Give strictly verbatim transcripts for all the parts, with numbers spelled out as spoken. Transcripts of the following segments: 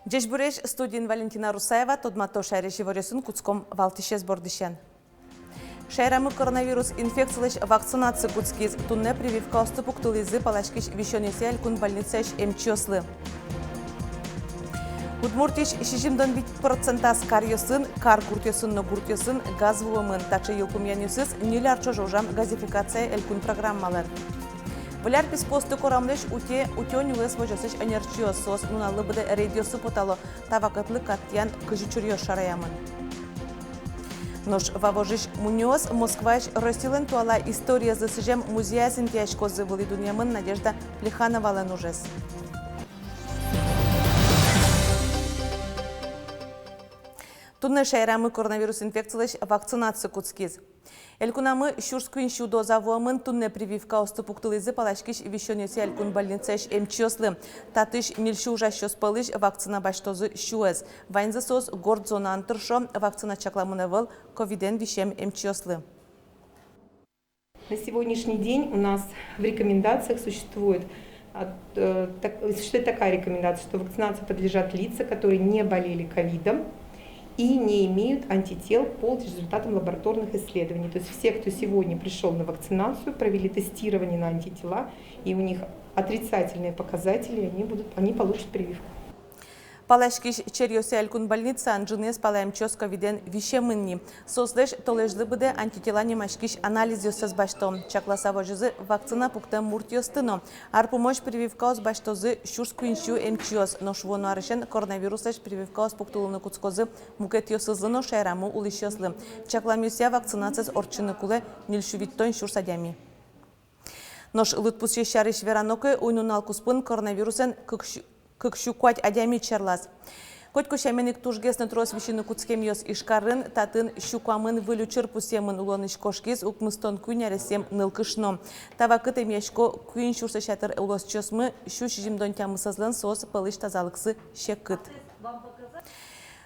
Ӟечбуресь, студиын Валентина Русаева. Тодмато шаерысь иворъёсын. Кутском валтӥсез бордысен. Шаерамы коронавирус инфекцилэсь вакцинация кутскиз. Туннэ прививкаосты пуктылӥзы паласькись висёнъёсъя элькун больницаысь эмчиослы. Удмуртиысь сизьымдон вить процентаз каръёсын, кар гуртъёсын но гуртъёсын газ вуэмын. Таӵе йылпумъянъёсыз ньыль ар ӵоже ужам газификация элькун программалэн. Выль ар писпуосты корамлэсь утё, утё нюлэс возёсысь ӧнерчиос. Соос нуналлы быдэ рейдъёсы потало. Та вакытлы кат тӥян кызь учыръёс шараямын. Нош Вавожысь мунёос Москваысь Россилэн туала историезлы сӥзем музеяз интыяськозы. Вылӥ дунъямын Надежда Плехановалэн ужез. Туннэ шаерамы коронавирус инфекцилэсь вакцинация кутскиз. Элькунамы сюрс куинь сю доза вуэмын. Туннэ прививкаосты пуктылӥзы паласькись висёнъёсъя элькун больницаысь эмчиослы. Татысь ньыль сю ужасьёс пӧлысь вакцина басьтозы сюэз. Ваньзы соос горд зонаын тыршо. Вакцина чакламын ӧвӧл ковидэн висем эмчиослы. На сегодняшний день у нас в рекомендациях существует, а, э, так, существует такая рекомендация, что вакцинации подлежат лица, которые не болели ковидом и не имеют антител по результатам лабораторных исследований. То есть все, кто сегодня пришёл на вакцинацию, провели тестирование на антитела, и у них отрицательные показатели, они будут, они получат прививку. Паласькись черъёсъя элькун больницаын ӝыныез пала эмчиос ковидэн висемын ни. Соослэсь толэзьлы быдэ антитела нимаськись анализъёссэс басьто. Чакласа возёзы вакцина пуктэм муртъёсты но. Ар пумозь прививкаос басьтозы сюрс куинь сю эмчиос. Нош вуоно арысен коронавируслэсь прививкаос пуктылыны кутскозы мукетъёсызлы но шаерамы улӥсьёслы. Чакламъёсъя, вакцинациез ортчыны кулэ ньыль сю витьтон сюрс адями. Нош лыдпусъёс сярысь верано ке, уй-нунал куспын коронавирусэн кык сю, кык сю куать адями черлаз. Котьку сямен ик тужгес но трос висьыны кутскемъёс Ижкарын. Татын сю куамын выль учыр пусъемын. Улонысь кошкиз укмыстон куинь аресъем нылкышно. Та вакытэ эмъясько куинь сюрслэсь ятыр улосчиосмы. Сю сизьымдон тямысэзлэн соос пӧлысь тазалыксы секыт.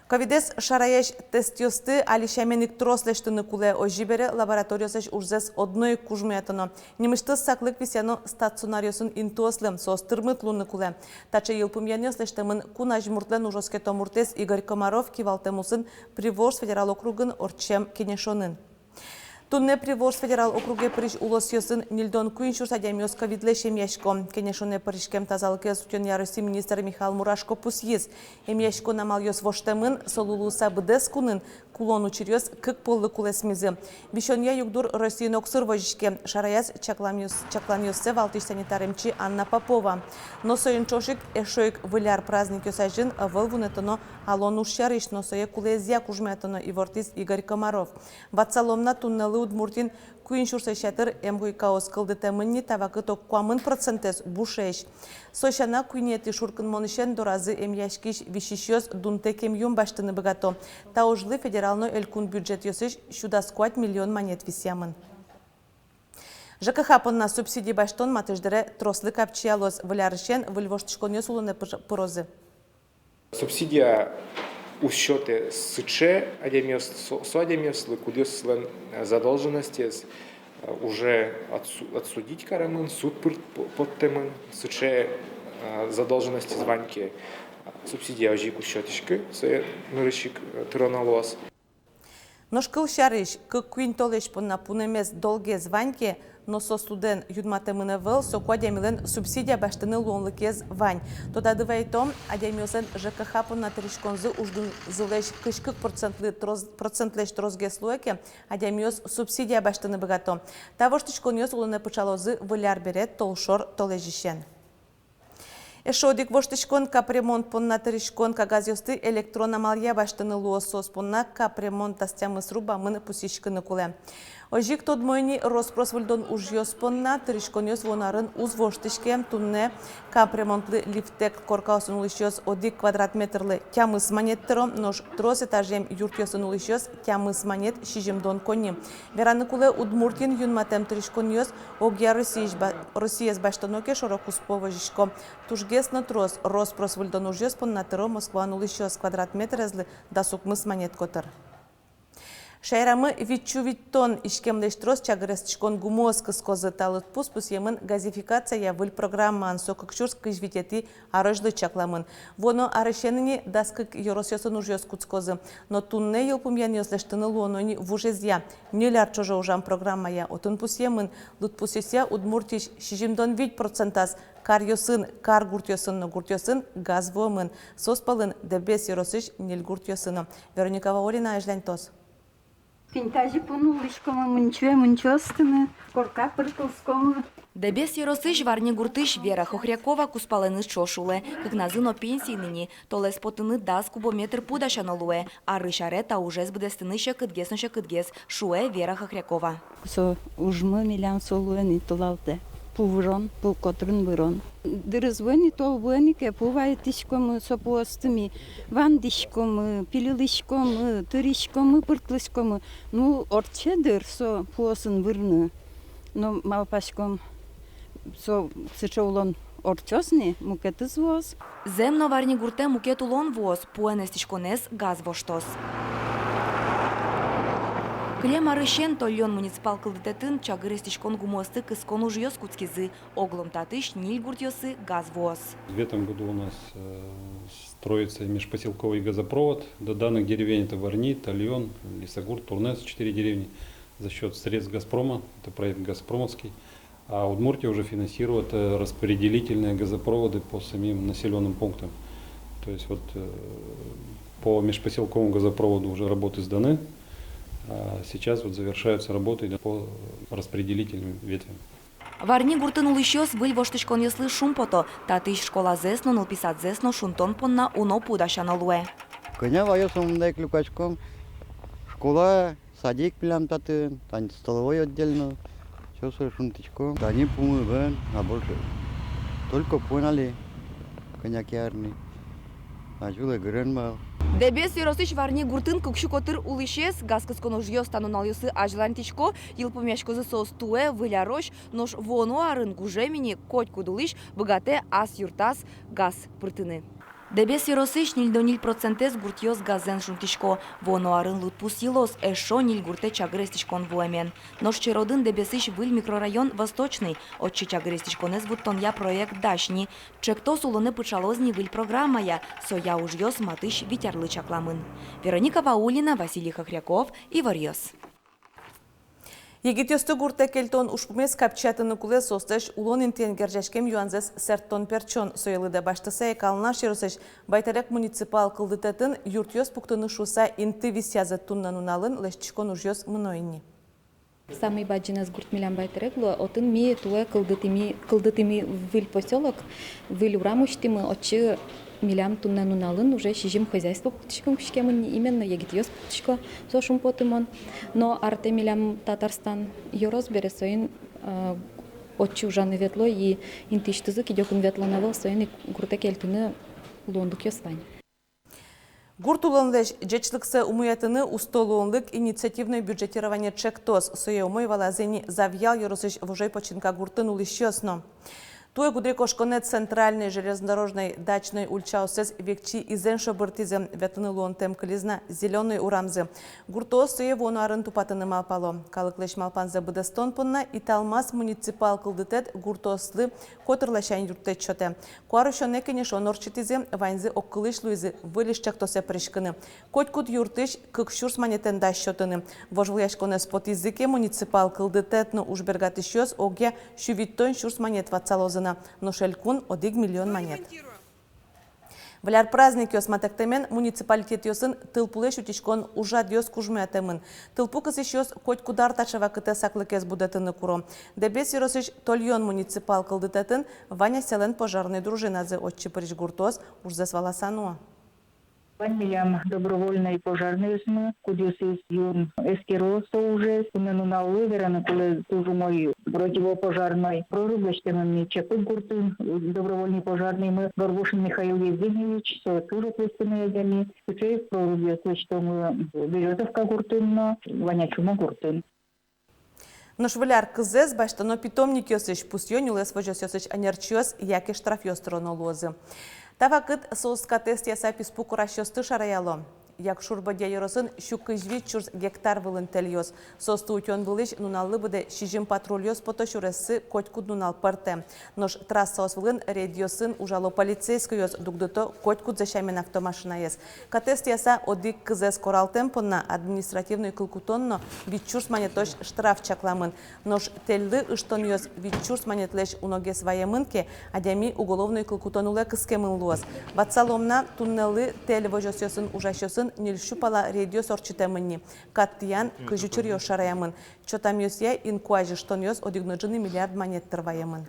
Ковидэз шараясь тестъёсты али сямен ик трос лэсьтыны кулэ. Озьы бере, лабораториослэсь ужзэс одно ик кужмоятоно. Нимысьтыз саклык висъяно стационаръёсын интыослы, соос тырмыт луыны кулэ. Таӵе йылпумъянъёс лэсьтэмын кун азьмуртлэн ужоскето муртэз Игорь Комаров кивалтэм улсын Приволжск федерал округын ортчем кенешонын. Туннэ Приволжск федерал округе пырись улосъёсын ньыльдон куинь сюрс адямиос ковидлэсь эмъясько. Кенешонэ пыриськем тазалыкез утёнъя Россиысь министр Михаил Мурашко пусйиз: эмъяськон амалъёс воштэмын, солы луыса быдэс кунын кулон учыръёс кык поллы кулэсмизы. Висёнъя югдур Россиын огсыр возиське, шараяз чакламъёс-, чакланъёссэ валтӥсь санитар эмчи Анна Попова. Но соин ӵош ик эшшо ик Выль ар праздникъёс азьын ӧвӧл вунэтоно алон уж сярысь, но сое кулэезъя кужмоятоно, ивортӥз Игорь Комаров. Ватсалом на, туннэлы Удмуртиын куинь сюрслэсь ятыр эмкойкаос кылдытэмын ни, та вакыт ог куамын процентэз бушесь. Со сяна, куинетӥ шуркынмонысен доразы эмъяськись висисьёс дунтэк эмъюм басьтыны быгато. Та ужлы федерал но элькун бюджетъёсысь сю дас куать миллион манет висъямын. ЖКХ понна субсидия басьтон матысь дыре трослы капчиялоз. Выль арысен выль воштӥськонъёс улонэ пыр-, пырозы. Субсидия уз сётэ сыӵе адямиос, со, со адямиослы, кудъёсызлэн, э, задолженностез, э, уже отсу-, отсудить каремын, суд пыр по-, поттэмын. Сыӵе, э, задолженностез вань ке, субсидия озьы ик уз сётӥськы, сое нырысь ик, э, тыроно луоз. Нош кылсярысь, кык-куинь толэзь понна пунэмез долгез вань ке, но со судэн юнматэмын ӧвӧл, соку адямилэн субсидия басьтыны луонлыкез вань. Тодады вайытом, адямиослэн ЖКХ понна тыриськонзы уждунзылэсь кызь кык процентлы трос-, процентлэсь тросгес луэ ке, адямиос субсидия басьтыны быгато. Та воштӥськонъёс улонэ пыӵалозы Выль ар бере, толшор толэзьысен. Эшшо одӥг воштӥськон — капремонт понна тыриськон. Кагазъёсты электрон амалъя басьтыны луоз. Соос понна капремонт дас тямыс ру бамын пусйиськыны кулэ. Озьы ик тодмо ини, рос-прос выльдон ужъёс понна тыриськонъёс вуоно арын уз воштӥське. Туннэ капремонтлы Лифтэк коркаосын улӥсьёс одӥг квадрат метрлы тямыс манет тыро, нош трос этажъем юртъёсын улӥсьёс — тямыс манет сизьымдон коньы. Вераны кулэ, Удмуртиын юнматэм тыриськонъёс огъя Россиысь ба-, Россиез басьтоно ке, шоро-куспо возисько. Тужгес но трос рос-прос выльдон ужъёс понна тыро Москваын улӥсьёс, квадрат метрезлы дас укмыс манет котыр. Шаерамы витьсю витьтон иськемлэсь трос чагыр эстӥськон гумыос кыскозы. Та лыдпус пусъемын газификацияя выль программаын, со кык сюрс кызь витетӥ арозьлы чакламын. Вуоно арысен ини дас кык ёросъёсын ужъёс кутскозы. Но туннэ йылпумъянъёс лэсьтыны луоно ини вужезъя, ньыль ар ӵоже ужам программая. Отын пусъемын: лыдпусъёсъя Удмуртиысь сизьымдон вить процентаз каръёсын, кар гуртъёсын но гуртъёсын газ вуэмын. Соос пӧлын Дэбес ёросысь ньыль гуртъёсы но. Вероника Ваулина азьланьтоз. Тӥни тазьы пуны улӥськомы, мунчое мунчо ыстыны, корка пыр кылӥськомы. Дэбес ёросысь Варни гуртысь Вера Хохрякова кузпалэныз ӵош улэ. Кыкназы но пенсиын ини. Толэз потыны дас кубометр пу дасяно луэ. Арысь аре та ужез быдэстыны секытгес но секытгес, шуэ Вера Хохрякова. Со ужмы милям со луэ ни толалтэ. Пу вырон, пу котырын вырон. Дырыз вуэ ни, тол вуэ ни ке, пу вайытӥськомы, со пуосты ми вандӥськомы, пилилӥськомы, тыриськомы, пыртлӥськомы. Ну, ортче дыр со пуосын вырны. Но малпаськом, со сыӵе улон ортчоз ни, мукетыз вуоз. Зэм но, Варни гуртэ мукет улон вуоз, пуэн эстӥськонэз газ воштоз. Кылем арысен Тольён муниципал кылдытэтын чагыр эстӥськон гумыосты кыскон ужъёс кутскизы. Оглом татысь ньыль гуртъёсы газ вуоз. В этом году у нас э, строится межпоселковый газопровод до данных деревень. Это Варни, Тольён, Лесогурт, Турнес, четыре деревни за счёт средств Газпрома. Это проект газпромовский. А Удмуртия уже финансирует э, распределительные газопроводы по самим населённым пунктам. То есть вот э, по межпоселковому газопроводу уже работы сданы. А сейчас вот завершаются работы по распределительным ветвям. Варни гуртын улӥсьёс выль воштӥськонъёслы шумпото. Татысь школазэс но, нылписадзэс но шунтон понна уно пу дасяно луэ. Кӧня ваё, со мында ик люкаськом. Школа, садик милям татын, тани столовой отдельно. Всё сое шунтӥськом. Тани пумы бен, а больше только пуэн али кӧня ке арни. Азьвыл эгырен вал. Дэбес ёросысь Варни гуртын кык сю котыр улӥсез. Газ кыскон ужъёс та нуналъёсы азьланьтӥсько. Йылпумъяськозы соос туэ, Выль арозь. Нош вуоно арын гужем ини котькуд улӥсь быгатэ ас юртаз газ пыртыны. Дэбес ёросысь ньыльдон ньыль процентэз гуртъёс газэн шунтӥсько. Вуоно арын лыдпус йылоз эшшо ньыль гуртэ чагыр эстӥськон вуэмен. Нош черодын Дэбесысь выль микрорайон Восточный. Отчы чагыр эстӥськонэз вуттонъя проект дась ни. Ӵектос улонэ пыӵалоз ни выль программая. Соя ужъёс матысь вить арлы чакламын. Вероника Ваулина, Василий Хохряков, «Иворъёс». Егитъёсты гуртэ кельтон ужпумез капчиятыны кулэ, соослэсь улон интыен герӟаськем юанзэс сэрттон-пертчон. Сое лыдэ басьтыса ик Алнаш ёросысь Байтэрек муниципал кылдытэтын юртъёс пуктыны шуыса инты висъязы. Туннэ нуналын лэсьтӥськон ужъёс мыно ини. Самый бадӟымез гурт милям Байтэрек луэ, отын ми туэ кылдытӥмы, кылдытӥмы выль посёлок, выль урам усьтӥмы, отчы милям туннэ нуналын уже сизьым хозяйство пуктӥськом, кутскемын ни, именно егитъёс пуктӥсько, со шумпотымон. Но артэ милям Татарстан ёрос бере, соин э, отчы ужаны ветло, и интыысьтызы кыдёкын ветлоно ӧвӧл, соин ик гуртэ кельтыны луонлыкъёс вань. Гурт улонлэсь ӟечлыксэ умоятыны «Усто луонлык» инициативное бюджетирование ӵектос. Сое умой валазы ини Завьял ёросысь Вожой Починка гуртын улӥсьёс но. Туэ гудырикошконэ Центральной, Железнодорожной, Дачной ульчаоссэс векчи изэн шобыртӥзы. Ветлыны луонтэм кылиз на Зелёной урамзы. Гуртоос сое вуоно арын тупатыны малпало. Калыклэсь малпанзэ быдэстон понна «Италмас» муниципал кылдытэт гуртоослы котыр ласянь юрттэт сётэ. Куарусёнэ кенешон ортчытӥзы, ваньзы огкылысь луизы выльысь ӵектосэ пыриськыны. Котькуд юртысь кык сюрс манетэн дась сётыны. Вожвылъяськонэз потӥзы ке, муниципал кылдытэт но уж бергатӥсьёс огъя сю витьтон сюрс манет ватсалозы на, нош элькун — одӥг миллион манет. Выль ар праздникъёс матэктэмен муниципалитетъёсын тылпулэсь утиськон ужрадъёс кужмоятэмын. Тылпу кысӥсьёс котькуд ар таӵе вакытэ саклыкез будэтыны куро. Дэбес ёросысь Тольён муниципал кылдытэтын вань асьсэлэн пожарной дружиназы. Отчы пырись гуртоос ужзэс валаса нуо. Вань милям добровольной пожарнойёсмы, кудъёсыз юн эскеро со ужез. Туннэ нуналлы, вераны кулэ, туж умой противопожарной прорыв лэсьтэмын ни Чекут гуртын. Добровольной пожарноймы Горбушин Михаил Евгеньевич, со туж ответственной адями. Сыӵе ик прорывъёс лэсьтомы Берёзовка гуртын но, Ваня Чумо гуртын. Нош Выль ар кызэз басьтоно питомникъёсысь, пусъё нюлэс возёсъёсысь ӧнерчиос, яке штрафъёс тыроно луозы. Та вакыт соос скатэз тӥяса писпу курасьёсты шараяло. Якшур-Бӧдья ёросын сю кызь вить сюрс гектар вылын тэльёс. Соосты утён вылысь нуналлы быдэ сизьым патрульёс пото сюрессы котькуд нунал пӧртэм. Нош трассаос вылын рейдъёсын ужало полицейскойёс, дугдыто котькудзэ сямен автомашинаез. Катэз тӥяса одӥг кызэз коралтэм понна административной кыл кутон но вить сюрс манетозь штраф чакламын. Нош тэльлы ыштонъёс вить сюрс манетлэсь уногес ваемын ке, адями уголовной кыл кутон улэ кыскемын луоз. Ватсалом на, туннэлы тэль возёсъёсын ужасьёсын ньыль сю пала рейдъёс ортчытэмын ни. Кат тӥян кызь учыръёс шараямын. Чотамъёсъя, инкуазь ыштонъёс одӥг но ӝыны миллиард манет тыр ваемын.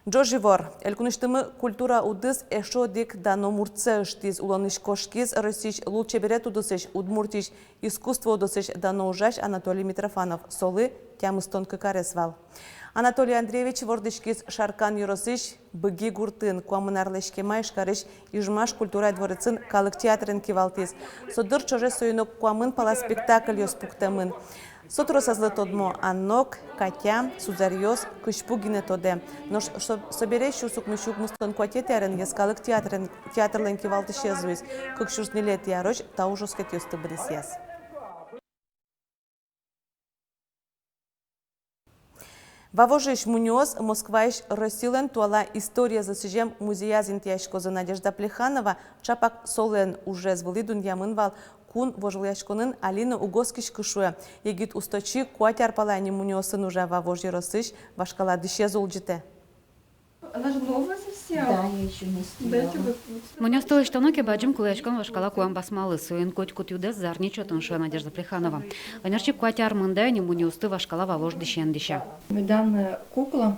Ӝож ивор. Элькунысьтымы культура удыс эшшо одӥг дано муртсэ ыштӥз. Улонысь кошкиз Россиысь лулчеберет удысысь, Удмуртиысь искусство удысысь дано ужась Анатолий Митрофанов. Солы тямыстон кык арес вал. Анатолий Андреевич вордӥськиз Шаркан ёросысь Быги гуртын. Куамын арлэсь кема Ижкарысь Ижмаш культура дворецын калык театрен кивалтӥз. Со дыр ӵоже соин ик куамын пала спектакльёс пуктэмын. Со тросэзлы тодмо: «Анок», «Катя», «Сузэръёс», «Кызьпу гинэ тодэ». Нош со-, собере сюрс укмыс сю укмыстон куатетӥ арын йӧскалык театрен, театрлэн кивалтӥсез луиз. Кык сюрс ньылетӥ арозь та ужоскетъёсты быдэсъяз. Вавожысь мунёос Москваысь Россилэн туала историезлы сӥзем музеяз интыяськозы. Надежда Плеханова ӵапак солэн ужез вылӥ дунъямын вал кун вожвылъяськонын. Али но уг оскиськы, шуэ. Егит усточи куать ар пала ини мунёосын ужа, Вавож ёросысь вашкала дӥсез улӟытэ. Она же новая совсем. Да, я ещё не стирала. Дайте вот, вот. Мунёосты лэсьтоно ке, бадӟым кулэяськон вашкала куэм басмалы. Соин котькуд юдэс зарни чотын, шуэ Надежда Плеханова. Ӧнерчи куать ар мында ини мунёосты вашкала Вавож дӥсен дӥся. Данная кукла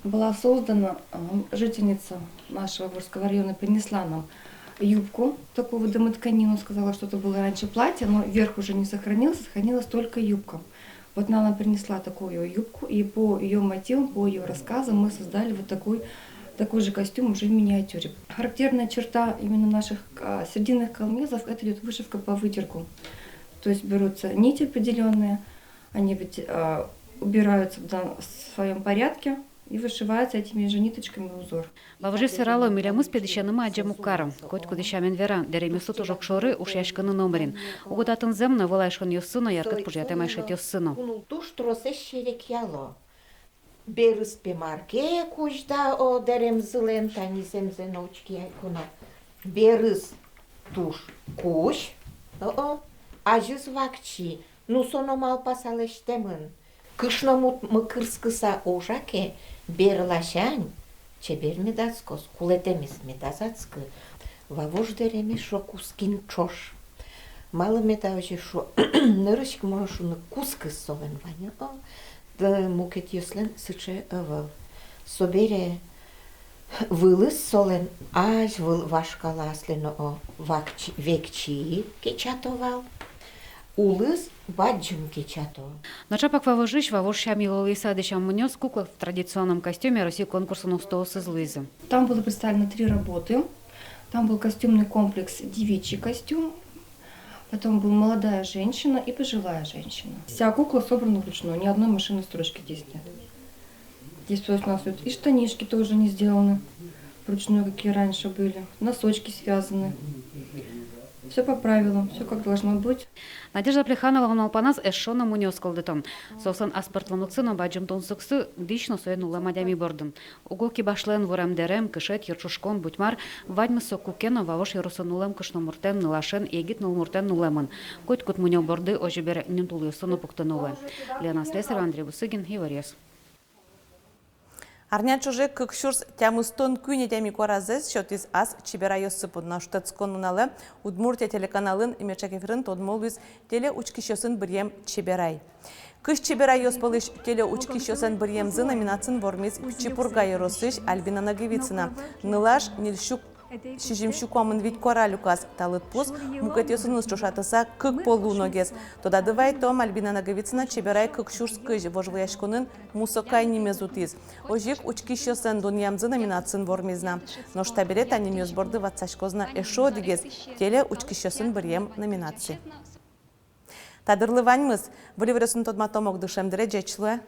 была создана, а, жительница нашего Вавожского района принесла нам юбку такого дымотканину, сказала, что это было раньше платье, но верх уже не сохранился, сохранилась только юбка. Вот она нам принесла такую юбку, и по её мотивам, по её рассказам мы создали вот такой, такой же костюм уже в миниатюре. Характерная черта именно наших, а, срединных калмезов — это идёт вышивка по вытергу. То есть берутся нити определённые, они ведь, а, убираются в дан-, в своём порядке, и вышивается этими же ниточками узор. Вавожысь верало: милемыз пе дӥсенымы адӟем уг кары. Котькудӥз сямен вера: дэремъёсты туж огшоры, ушъяськыны номырин. Уго татын зэм но, вылай шонъёссы но, яркыт пужъятэм айшетъёссы но. Кунуль туж тросэз серекъяло. Берыз пе мар ке кузьда, о, дэремзылэн, тани зэмзэ но учкы ай куно. Берыз туж кузь, о-о, азьыз вакчи. Ну, со но малпаса лэсьтэмын. Кышномурт мыкырскыса ужа ке, бер ласянь чебер медаз кос, кулэтэмез медаз адскы. Вавож дэремез, шуо, кускин ӵош. Малы меда озьы шуо? Нырысь ик, мон шуыны, кускыз солэн вань, о, д-, мукетъёслэн сыӵе ӧвӧл. Собере вылыз солэн азьвыл вашкала аслэн, о, вакчи-, векчи кечато вал, улыз бадӟым кечато. Но ӵапак Вавожысь, Вавож сям-йылолъя дӥсям мунёос кукла в традиционном костюме Россия конкурсын устоосыз луизы. Там было представлено три работы. Там был костюмный комплекс «Девичий костюм», потом был «Молодая женщина» и «Пожилая женщина». Вся кукла собрана вручную, ни одной машиной строчки здесь нет. Здесь, то есть, у нас вот и штанишки тоже не сделаны вручную, какие раньше были, носочки связаны. Всё по правилам, всё как должно быть. Надежда Плеханова малпаназ эшшо но мунёос кылдыто. Соослэн аспӧртэмлыксы но бадӟым тунсыксы дӥсь но соин улэм адями бордын. Уго кибашлэн вурем дэрем, кышет, йырӵушкон, будь мар, ваньмыз со куке но Вавож ёросын улэм кышномуртэн, нылашен, егит нылмуртэн нуллэмын. Котькуд мунё борды озьы бере нимтулъёсты но пуктыны луэ. Лена Слесарева, Андрей Бусыгин, «Иворъёс». Арня ӵоже кык сюрс тямыстон куинь адями куаразэс сётӥз ас чеберайёссы понна. Шутэтскон нуналэ «Удмуртия» телеканалын меӵак эфирын тодмо луиз телеучкисьёсын быръем чеберай. «Кызь чеберайёс пӧлысь телеучкисьёслэн быръемзы» номинациын вормиз Пичи Пурга ёросысь Альбина Наговицына. Нылаш ньыль сю сизьым сю куамын вить куара люказ. Та лыдпус мукетъёсыныз ӵошатыса кык пол луоногес. Тодады вайтом, Альбина Наговицына «Чеберай кык сюрс кызь» вожвылъяськонын «Мусокай» нимез утӥз. Озьы ик «Учкисьёслэн дунъямзы» номинациын вормиз на. Нош табере та нимъёс борды ватсаськоз на эшшо одӥгез телеучкисьёсын быръем номинаци. Та дырлы ваньмыз. Выль иворъёсын тодматом огдышем дыре. Ӟеч луэ.